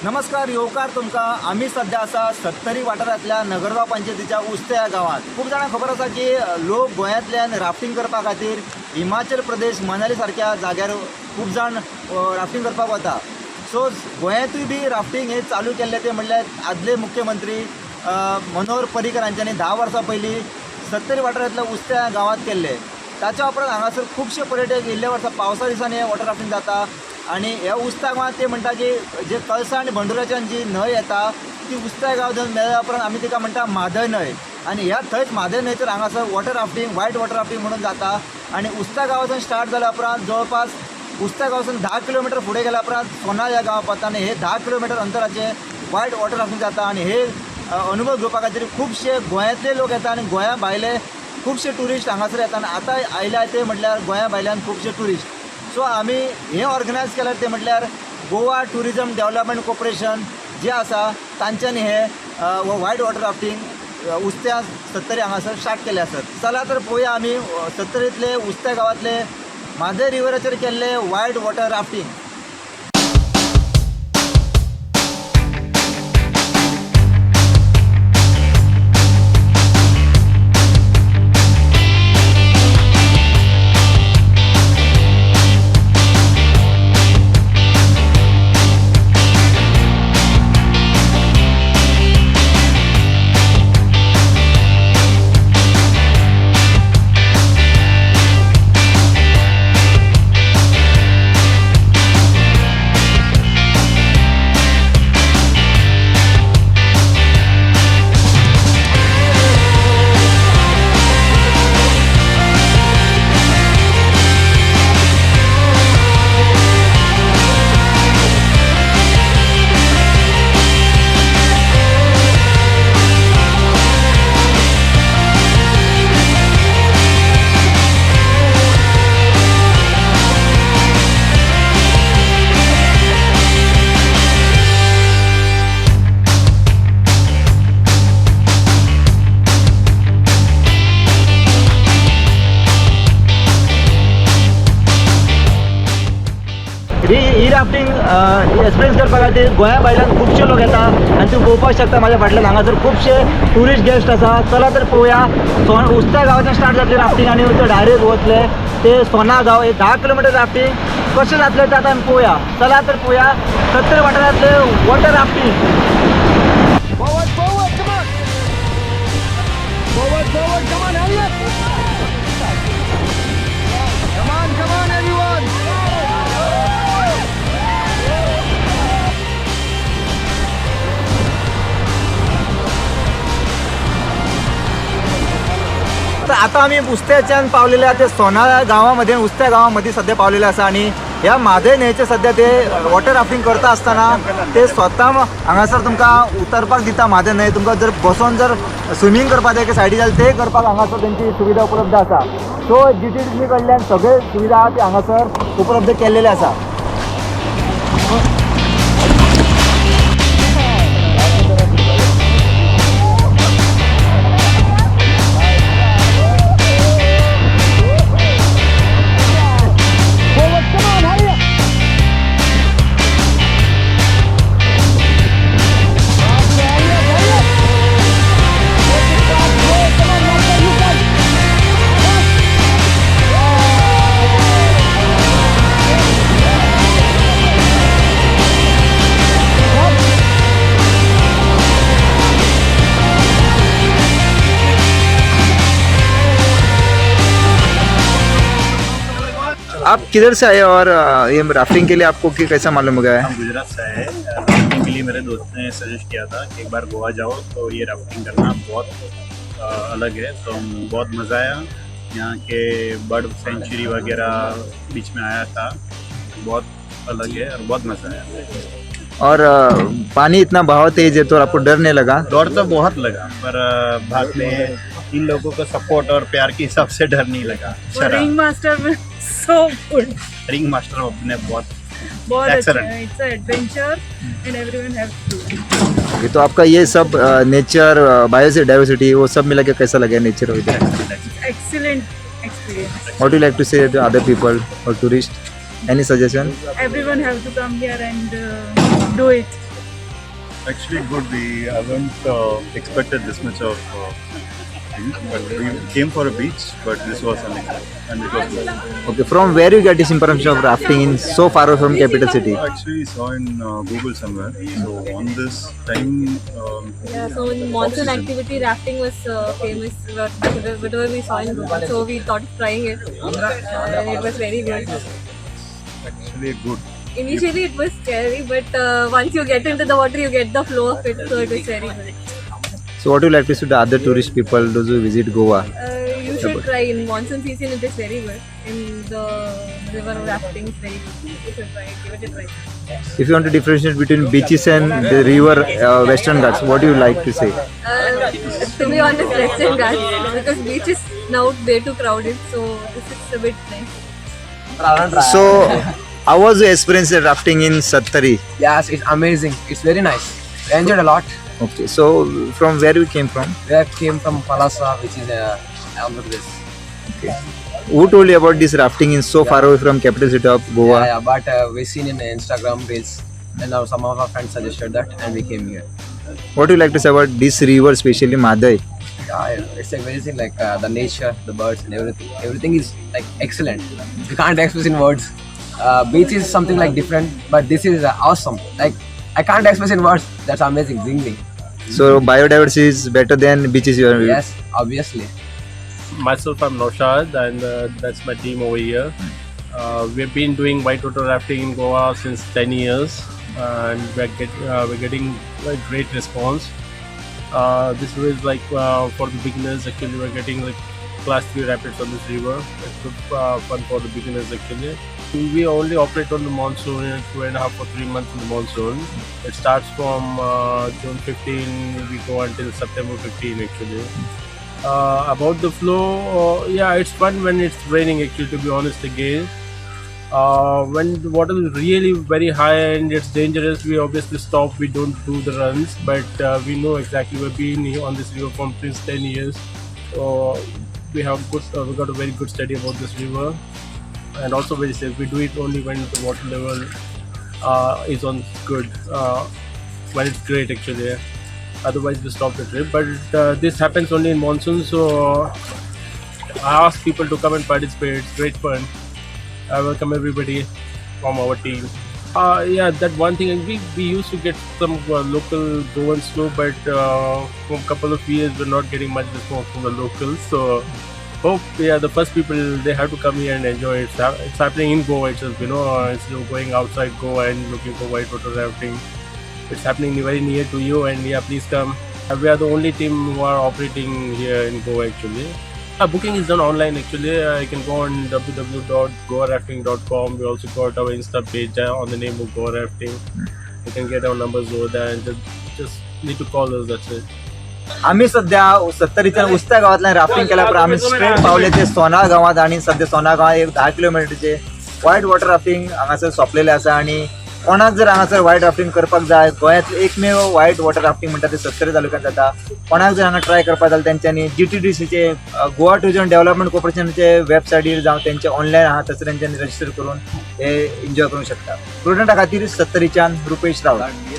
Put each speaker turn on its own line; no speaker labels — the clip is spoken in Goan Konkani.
नमस्कार येवकार तुमकां. आमी सद्या आसा सत्तरी वाठारांतल्या नगरगांव पंचायतीच्या उस्ते ह्या गांवांत. खूब जाणांक खबर आसा की लोक गोंयांतल्यान राफ्टींग करपा खातीर हिमाचल प्रदेश मनाली सारक्या जाग्यार खूब जाण राफ्टींग करपाक वता. सो गोंयांतूय बी राफ्टींग हे चालू केल्लें तें म्हणल्यार आदले मुख्यमंत्री मनोहर पर्रीकर हांच्यांनी 10 वर्सां पयलीं सत्तरी वाठारांतल्या उस्ते ह्या गांवांत केल्लें. ताच्या उपरांत हांगासर खुबशे पर्यटक येयल्ल्या वर्सा पावसा दिसांनी वॉटर राफ्टींग जाता आनी ह्या उस्त्या गांवांत ते म्हणटा की जे कळसा आनी बंडुराच्यान जी न्हंय येता ती उस्त्या गांव जावन मेळ्ळ्या उपरांत आमी तिका म्हणटा म्हादय न्हंय आनी ह्या थंयच म्हादय न्हंयचेर हांगासर water rafting, white water rafting म्हणून जाता. आनी उस्त्या गांवांतून स्टार्ट जाल्या उपरांत जवळपास उस्त्या गांवासून 10 किलोमिटर फुडें गेल्या उपरांत सोना ह्या गांवांत पावता आनी हे 10 किलोमिटर अंतराचे वायट वॉटर राफ्टींग जाता. आनी हे अनुभव घेवपा खातीर खुबशे गोंयांतले लोक येता आनी गोंया भायले खुबशे ट्युरिस्ट हांगासर येता आनी आतां आयल्या ते म्हटल्यार गोंया भायल्यान खुबशे ट्युरिस्ट. सो आमी हें ऑर्गनायज केलां तें म्हटल्यार गोवा ट्युरिजम डेवलपमेंट कॉर्पोरेशन जें आसा तांच्यांनी हें वायट वॉटर राफ्टींग उस्त्या सत्तरी हांगासर स्टार्ट केल्लें आसत. चला तर पळोवया आमी सत्तरींतले उस्त्या गांवांतले म्हादय रिवराचेर केल्ले वायट वॉटर राफ्टींग. ही राफ्टींग एक्सपिरियन्स करपा खातीर गोंया भायल्यान खुबशे लोक येता आनी तूं पळोवपाक शकता म्हाज्या फाटल्यान हांगासर खुबशे ट्युरिस्ट गेस्ट आसा. चला तर पळोवया उस्त्या गांवाच्यान स्टार्ट जातली राफ्टींग आनी ते डायरेक्ट वतले ते सोना गांव. हे 10 किलोमिटर राफ्टींग कशें जातलें तें आतां आमी पळोवया. चला तर पळोवया सत्तरी वाठारांतले water rafting.
Forward, forward, come on! Forward, forward, come on, hurry up! Come on, come on, everyone!
तर आता आमी उस्त्याच्यान पावलेले आहा ते सोना गांवामध्ये, उस्त्या गांवामध्ये सध्या पावलेले आसा आनी ह्या म्हादय न्हंयचे सध्या ते वॉटर राफ्टींग करता आसतना ते स्वता हांगासर तुमकां उतरपाक दिता. म्हादय न्हंय तुमकां जर बसोन जर स्विमींग करपाक जाय सायडी जाल्यार ते करपाक हांगासर तेंची सुविधा उपलब्ध आसा. सो GTDC कडल्यान सगळे सुविधा आहा ती हांगासर उपलब्ध केल्लेले आसा.
Forward, come on, hurry up! Hurry up, hurry up! Take it fast, go! Come on, Master, you can!
आप किधर से आए और ये राफ्टिंग के लिए आपको कि कैसा मालूम हो गया है?
हम गुजरात से आए हैं. राफ्टिंग के लिए मेरे दोस्त ने सजेस्ट किया था कि एक बार गोवा जाओ तो ये राफ्टिंग करना बहुत अलग है. तो हम बहुत मज़ा आया. यहाँ के बर्ड सेंचुरी वगैरह बीच में आया था, बहुत अलग है और बहुत मज़ा आया.
और पानी इतना बहाव तेज है तो आपको डर नहीं लगा?
डर तो बहुत लगा पर बाद में इन लोगों को सपोर्ट और प्यार के हिसाब से डर नहीं लगा.
वो ring master so good.
Ring master अपने बहुत
बहुत अच्छा
Excellent.
Hai. It's adventure and everyone have to.
Okay, तो आपका ये सब नेचर, बायोडाइवर्सिटी वो सब मिला के कैसा लगा नेचर वगैरह?
Excellent experience.
What you like to say to other people Aur tourist, any suggestion?
Everyone have to come here and do it.
Actually good. We haven't expected this much of thing, but we came for a beach, but this was unexpected and it was good.
Okay, from where you get this information of rafting in so far away from capital city?
Actually saw in Google somewhere. So on this time,
Yeah, so in monsoon
Off-season.
activity, rafting was famous, whatever we saw in Google. So we thought of trying it, and it was very good.
Actually good.
Initially, it was scary, but once you get into the water, you get the flow of it, so it was very good.
So what do you like to say to other tourist people those who visit Goa?
You should try in monsoon season. It is very good. In the river rafting is very good. You should try it. Give it a try.
If you want to differentiate between beaches and the river Western Ghats, what do you like to say?
To be honest, Western Ghats, because beach is now way too crowded, so this is a bit nice.
So how was the experience of rafting in Sattari?
Yes, it's amazing. It's very nice. I enjoyed a lot.
Okay, so from where you came from?
We came from Palasa, which is Andhra Pradesh.
Okay. Who told you about this rafting in so far away from capital city of Goa?
Yeah, yeah, but we seen in Instagram reels, and now some of our friends suggested that, and we came here.
What do you like to say about this river, especially Madai?
Yeah, it's amazing. Like the nature, the birds, and everything. Everything is like excellent. You can't express in words. Beach is something like different, but this is awesome. Like I can't express in words. That's amazing. Zing zing.
So biodiversity is better than beaches. You are
Yes, obviously.
Myself, I'm Naushad, and that's my team over here. We've been doing whitewater rafting in Goa since 10 years, and we're getting a great response. This is like for the beginners. Actually, we're getting like class 3 rapids on this river. It's good, fun for the beginners actually. We only operate on the monsoon, 2.5 or 3 months in the monsoon. It starts from June 15. We go until September 15 actually. About the flow, yeah, it's fun when it's raining actually, to be honest. Again, when the water is really very high and it's dangerous, we obviously stop, we don't do the runs, but we know exactly, we've been here on this river from since 10 years, so we have good we got a very good study about this river, and also very safe. We do it only when the water level is on good, when it's great actually. Otherwise we stop the trip, but this happens only in monsoon, so I ask people to come and participate. It's great fun. I welcome everybody from our team. Yeah, that one thing, and we used to get some local Goans too, but from couple of years we're not getting much response from the locals. So hope, yeah, the first people, they have to come here and enjoy it. It's happening in Goa itself, you know, instead of going outside Goa and looking for whitewater rafting. It's happening very near to you, and yeah, please come. We are the only team who are operating here in Goa actually. Booking is done online actually. You can go on www.goarafting.com. We also got our Insta page on the name of Goa Rafting. You can get our numbers over there and just need to call us, that's it.
आम्ही सध्या सत्तरीच्या उस्त्या गावातल्यान राफ्टिंग केल्या उपरांत आमी स्ट्रेट पावले ते सोना गांवांत आनी सध्या सोना गांवांत एक 10 किलोमिटरचे व्हायट वॉटर राफ्टिंग हांगासर सोंपलेलें आसा. आनी कोणाक जर हांगासर व्हायट राफ्टिंग करपाक जाय, गोंयांतलें एकमेव व्हायट वॉटर राफ्टिंग म्हणटा ते सत्तरी तालुक्यांत जाता. कोणाक जर हांगा ट्राय करपाक जाल्यार तेंच्यांनी GTDCचे गोवा टुरिजम डेव्हलपमेंट कॉर्पोरेशनाचे वेबसायटीर जावं तेंचे ऑनलायन आहा तसो तेंच्यांनी रजिस्टर करून हे एन्जॉय करूंक शकता. प्रुडंटा खातीर सत्तरीच्यान रुपेश रावत.